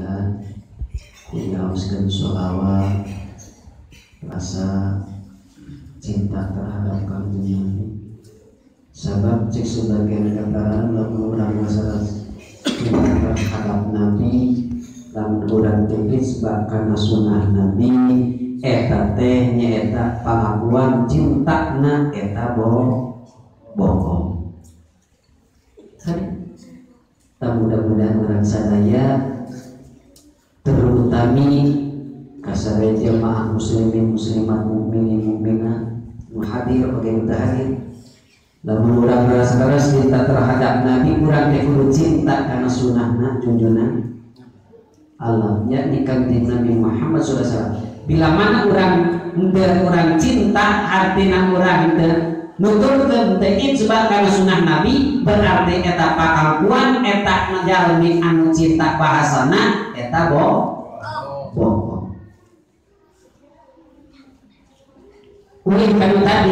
Mudah-mudahan dihauskan sholawat, rasa cinta terhadap Kanjeng Nabi. Sebab cek sebagian keterangan lamun urang masalah cinta terhadap Nabi, lamun urang teh isbat kana sunnah Nabi, eta teh nyaeta pangakuan cintana eta bohong. Mudah-mudahan urang sadaya terutami kasadaya jamaah muslimin muslimat mukminin mukminat nu hadir oge nu teu hadir. Lamun urang rasa cinta terhadap Nabi, urang teh kudu cinta kana sunnahna junjunan Allah, yakni Kanjeng Nabi Muhammad sallallahu alaihi wasallam. Bila mana urang henteu urang cinta, artina urang henteu nuturkeun teu ijba kana sunnah Nabi, berarti eta pakampuan eta jalmi anu cinta bahasana eta bohong. Ulih kanu tadi